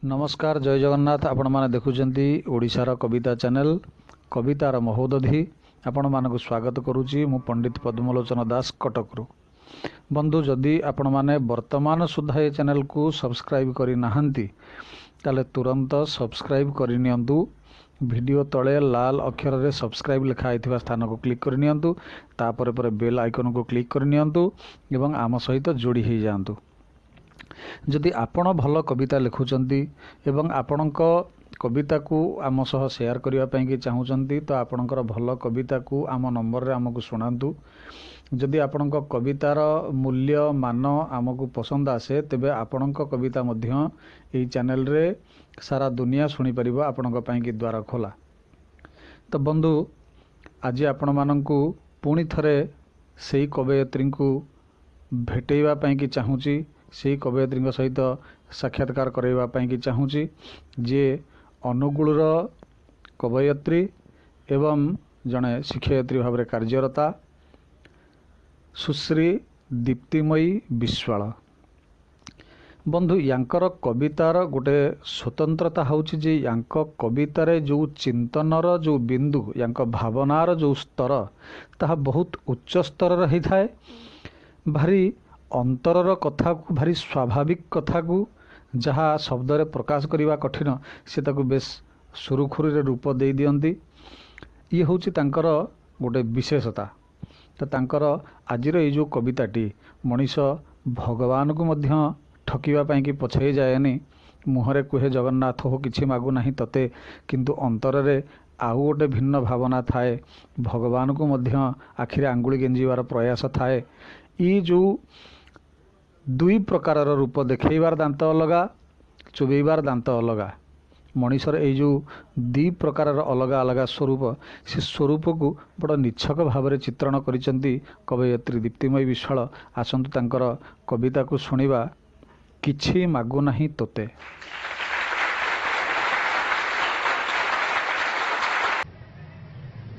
ନମସ୍କାର, ଜୟ ଜଗନ୍ନାଥ। ଆପଣମାନେ ଦେଖୁଛନ୍ତି ଓଡ଼ିଶାର କବିତା ଚ୍ୟାନେଲ କବିତାର ମହୋଦଧି। ଆପଣମାନଙ୍କୁ ସ୍ୱାଗତ କରୁଛି ମୁଁ ପଣ୍ଡିତ ପଦ୍ମଲୋଚନ ଦାସ କଟକରୁ। ବନ୍ଧୁ, ଯଦି ଆପଣମାନେ ବର୍ତ୍ତମାନ ସୁଦ୍ଧା ଏ ଚ୍ୟାନେଲକୁ ସବସ୍କ୍ରାଇବ୍ କରିନାହାନ୍ତି, ତାହେଲେ ତୁରନ୍ତ ସବସ୍କ୍ରାଇବ୍ କରିନିଅନ୍ତୁ। ଭିଡ଼ିଓ ତଳେ ଲାଲ ଅକ୍ଷରରେ ସବସ୍କ୍ରାଇବ୍ ଲେଖା ହେଇଥିବା ସ୍ଥାନକୁ କ୍ଲିକ୍ କରିନିଅନ୍ତୁ, ତାପରେ ପରେ ବେଲ୍ ଆଇକନ୍କୁ କ୍ଲିକ୍ କରିନିଅନ୍ତୁ ଏବଂ ଆମ ସହିତ ଯୋଡ଼ି ହେଇଯାଆନ୍ତୁ। ଯଦି ଆପଣ ଭଲ କବିତା ଲେଖୁଛନ୍ତି ଏବଂ ଆପଣଙ୍କ କବିତାକୁ ଆମ ସହ ସେୟାର କରିବା ପାଇଁକି ଚାହୁଁଛନ୍ତି, ତ ଆପଣଙ୍କର ଭଲ କବିତାକୁ ଆମ ନମ୍ବରରେ ଆମକୁ ଶୁଣାନ୍ତୁ। ଯଦି ଆପଣଙ୍କ କବିତାର ମୂଲ୍ୟ ମାନ ଆମକୁ ପସନ୍ଦ ଆସେ, ତେବେ ଆପଣଙ୍କ କବିତା ମଧ୍ୟ ଏଇ ଚ୍ୟାନେଲରେ ସାରା ଦୁନିଆ ଶୁଣିପାରିବ। ଆପଣଙ୍କ ପାଇଁକି ଦ୍ୱାର ଖୋଲା। ତ ବନ୍ଧୁ, ଆଜି ଆପଣମାନଙ୍କୁ ପୁଣି ଥରେ ସେଇ କବୟିତ୍ରୀଙ୍କୁ ଭେଟେଇବା ପାଇଁକି ଚାହୁଁଛି, ସେଇ କବୟିତ୍ରୀଙ୍କ ସହିତ ସାକ୍ଷାତକାର କରାଇବା ପାଇଁକି ଚାହୁଁଛି, ଯିଏ ଅନୁଗୁଳର କବୟିତ୍ରୀ ଏବଂ ଜଣେ ଶିକ୍ଷୟିତ୍ରୀ ଭାବରେ କାର୍ଯ୍ୟରତା, ସୁଶ୍ରୀ ଦୀପ୍ତିମୟୀ ବିଶ୍ୱାଳ। ବନ୍ଧୁ, ୟାଙ୍କର କବିତାର ଗୋଟେ ସ୍ୱତନ୍ତ୍ରତା ହେଉଛି ଯେ ୟାଙ୍କ କବିତାରେ ଯେଉଁ ଚିନ୍ତନର ଯେଉଁ ବିନ୍ଦୁ, ୟାଙ୍କ ଭାବନାର ଯେଉଁ ସ୍ତର, ତାହା ବହୁତ ଉଚ୍ଚ ସ୍ତରର ହେଇଥାଏ। ଭାରି ଅନ୍ତରର କଥାକୁ, ଭାରି ସ୍ୱାଭାବିକ କଥାକୁ, ଯାହା ଶବ୍ଦରେ ପ୍ରକାଶ କରିବା କଠିନ, ସେ ତାକୁ ବେଶ ସୁରୁଖୁରୁରେ ରୂପ ଦେଇ ଦିଅନ୍ତି। ଇଏ ହେଉଛି ତାଙ୍କର ଗୋଟେ ବିଶେଷତା। ତ ତାଙ୍କର ଆଜିର ଏଇ ଯେଉଁ କବିତାଟି, ମଣିଷ ଭଗବାନକୁ ମଧ୍ୟ ଠକିବା ପାଇଁକି ପଛେଇ ଯାଏନି। ମୁହଁରେ କୁହେ ଜଗନ୍ନାଥ ହୋ କିଛି ମାଗୁନାହିଁ ତତେ, କିନ୍ତୁ ଅନ୍ତରରେ ଆଉ ଗୋଟେ ଭିନ୍ନ ଭାବନା ଥାଏ। ଭଗବାନକୁ ମଧ୍ୟ ଆଖିରେ ଆଙ୍ଗୁଳି ଗେଞ୍ଜିବାର ପ୍ରୟାସ ଥାଏ। ଏଇ ଯେଉଁ ଦୁଇ ପ୍ରକାରର ରୂପ, ଦେଖେଇବାର ଦାନ୍ତ ଅଲଗା, ଚୋବେଇବାର ଦାନ୍ତ ଅଲଗା, ମଣିଷର ଏଇ ଯେଉଁ ଦୁଇ ପ୍ରକାରର ଅଲଗା ଅଲଗା ସ୍ୱରୂପ, ସେ ସ୍ୱରୂପକୁ ବଡ଼ ନିଚ୍ଛକ ଭାବରେ ଚିତ୍ରଣ କରିଛନ୍ତି କବୟିତ୍ରୀ ଦୀପ୍ତିମୟୀ ବିଶ୍ୱାଳ। ଆସନ୍ତୁ ତାଙ୍କର କବିତାକୁ ଶୁଣିବା, କିଛି ମାଗୁନାହିଁ ତୋତେ।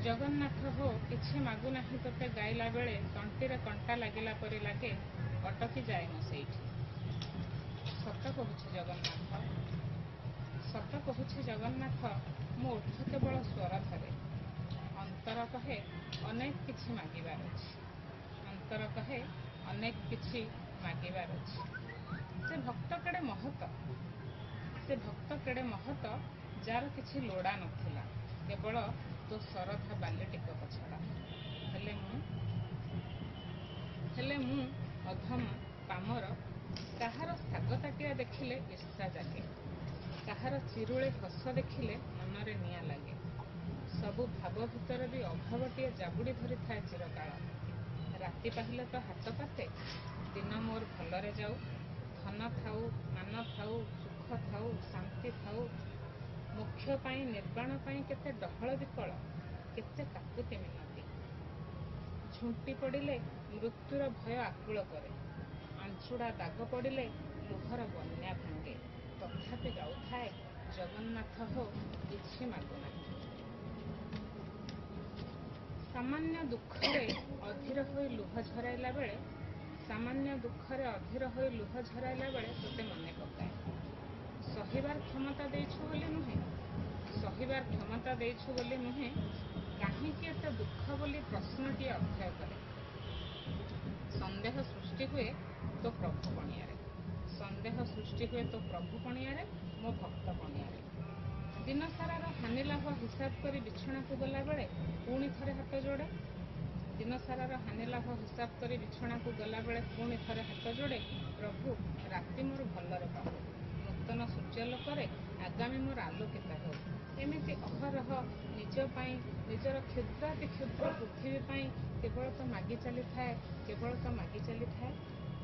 ଜଗନ୍ନାଥ ହୋ କିଛି ମାଗୁନାହିଁ ତୋତେ ଗାଇଲା ବେଳେ ତଣ୍ଟିରେ କଣ୍ଟା ଲାଗିଲା ପରି ଲାଗେ, ଅଟକି ଯାଏ ମୁଁ ସେଇଠି। ସତ କହୁଛି ଜଗନ୍ନାଥ, ସତ କହୁଛି ଜଗନ୍ନାଥ, ମୋ ଓଠ କେବଳ ସ୍ୱର ଧରେ, ଅନ୍ତର କହେ ଅନେକ କିଛି ମାଗିବାର ଅଛି, ଅନ୍ତର କହେ ଅନେକ କିଛି ମାଗିବାର ଅଛି। ସେ ଭକ୍ତ କେଡ଼େ ମହତ, ସେ ଭକ୍ତ କେଡ଼େ ମହତ, ଯାର କିଛି ଲୋଡ଼ା ନଥିଲା, କେବଳ ତୋ ଶରଧା ବାଲି ଟିକକ ଛଡ଼ା। ହେଲେ ମୁଁ ଅଧମ ପାମର, କାହାର ଶାଗ ତାଟିଆ ଦେଖିଲେ ଈର୍ଷା ଜାଗେ, କାହାର ଚିରୁଳେ ହସ ଦେଖିଲେ ମନରେ ନିଆଁ ଲାଗେ। ସବୁ ଭାବ ଭିତରେ ବି ଅଭାବଟିଏ ଜାବୁଡ଼ି ଧରିଥାଏ ଚିରକାଳ। ରାତି ପାହିଲେ ତ ହାତ ପାତେ, ଦିନ ମୋର ଭଲରେ ଯାଉ, ଧନ ଥାଉ, ମାନ ଥାଉ, ସୁଖ ଥାଉ, ଶାନ୍ତି ଥାଉ। ମୋକ୍ଷ ପାଇଁ, ନିର୍ବାଣ ପାଇଁ କେତେ ଡହଳ ବିକଳ, କେତେ କାକୁତି ମିନତି। ଝୁଣ୍ଟି ପଡ଼ିଲେ ମୃତ୍ୟୁର ଭୟ ଆକୁଳ କରେ, ଆଞ୍ଚୁଡ଼ା ଦାଗ ପଡ଼ିଲେ ଲୁହର ବନ୍ୟା ଭାଙ୍ଗେ, ତଥାପି ଗାଉଥାଏ ଜଗନ୍ନାଥ ହୋ କିଛି ମାଗୁନାହିଁ। ସାମାନ୍ୟ ଦୁଃଖରେ ଅଧୀର ହୋଇ ଲୁହ ଝରାଇଲା ବେଳେ, ସାମାନ୍ୟ ଦୁଃଖରେ ଅଧୀର ହୋଇ ଲୁହ ଝରାଇଲା ବେଳେ ତୋତେ ମନେ ପକାଏ। ସହିବାର କ୍ଷମତା ଦେଇଛୁ ବୋଲି ନୁହେଁ, ସହିବାର କ୍ଷମତା ଦେଇଛୁ ବୋଲି ନୁହେଁ, କାହିଁକି ଏତେ ଦୁଃଖ ବୋଲି ପ୍ରଶ୍ନଟିଏ ଅକ୍ଷୟ କରେ। ସନ୍ଦେହ ସୃଷ୍ଟି ହୁଏ ତୋ ପ୍ରଭୁ ପଣିଆରେ, ସନ୍ଦେହ ସୃଷ୍ଟି ହୁଏ ତୋ ପ୍ରଭୁ ପଣିଆରେ, ମୋ ଭକ୍ତ ପଣିଆରେ। ଦିନ ସାରାର ହାନି ଲାଭ ହିସାବ କରି ବିଛଣାକୁ ଗଲାବେଳେ ପୁଣି ଥରେ ହାତ ଯୋଡ଼େ, ଦିନ ସାରାର ହାନି ଲାଭ ହିସାବ କରି ବିଛଣାକୁ ଗଲାବେଳେ ପୁଣି ଥରେ ହାତ ଯୋଡ଼େ, ପ୍ରଭୁ ରାତି ମୋର ଭଲରେ ପାହୁ, ନୂତନ ସୂର୍ଯ୍ୟାଲୋକରେ ଆଗାମୀ ମୋର ଆଲୋକିତ ହେଉ। ଏମିତି ଅହରହ ନିଜ ପାଇଁ, ନିଜର କ୍ଷୁଦ୍ରାତି କ୍ଷୁଦ୍ର ପୃଥିବୀ ପାଇଁ କେବଳ ତ ମାଗି ଚାଲିଥାଏ, କେବଳ ତ ମାଗି ଚାଲିଥାଏ,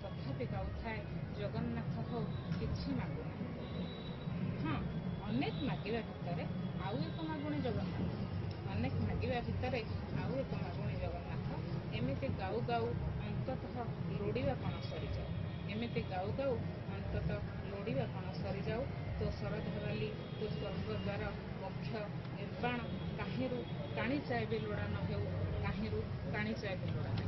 ତଥାପି ଗାଉଥାଏ ଜଗନ୍ନାଥ ହୋ କିଛି ମାଗୁନାହିଁ। ହଁ, ଅନେକ ମାଗିବା ଭିତରେ ଆଉ ଏକ ମାଗୁଣି ଜଗନ୍ନାଥ, ଅନେକ ମାଗିବା ଭିତରେ ଆଉ ଏକ ମାଗୁଣି ଜଗନ୍ନାଥ। ଏମିତି ଗାଉ ଗାଉ ଅନ୍ତତଃ ଲୋଡ଼ିବା ପଣ ସରିଯାଉ, ଏମିତି ଗାଉ ଗାଉ ଅନ୍ତତଃ ଲୋଡ଼ିବା ପଣ ସରିଯାଉ। ତୋ ଶରଧାବାଲି, ତୋ ସ୍ୱର୍ଗଦ୍ୱାର, ମୋକ୍ଷ, ନିର୍ବାଣ କାହିଁରୁ କାଣିଚାଏ ବି ଲୋଡ଼ା ନ ହେଉ, କାହିଁରୁ କାଣିଚାଏ ବି ଲୋଡ଼ା।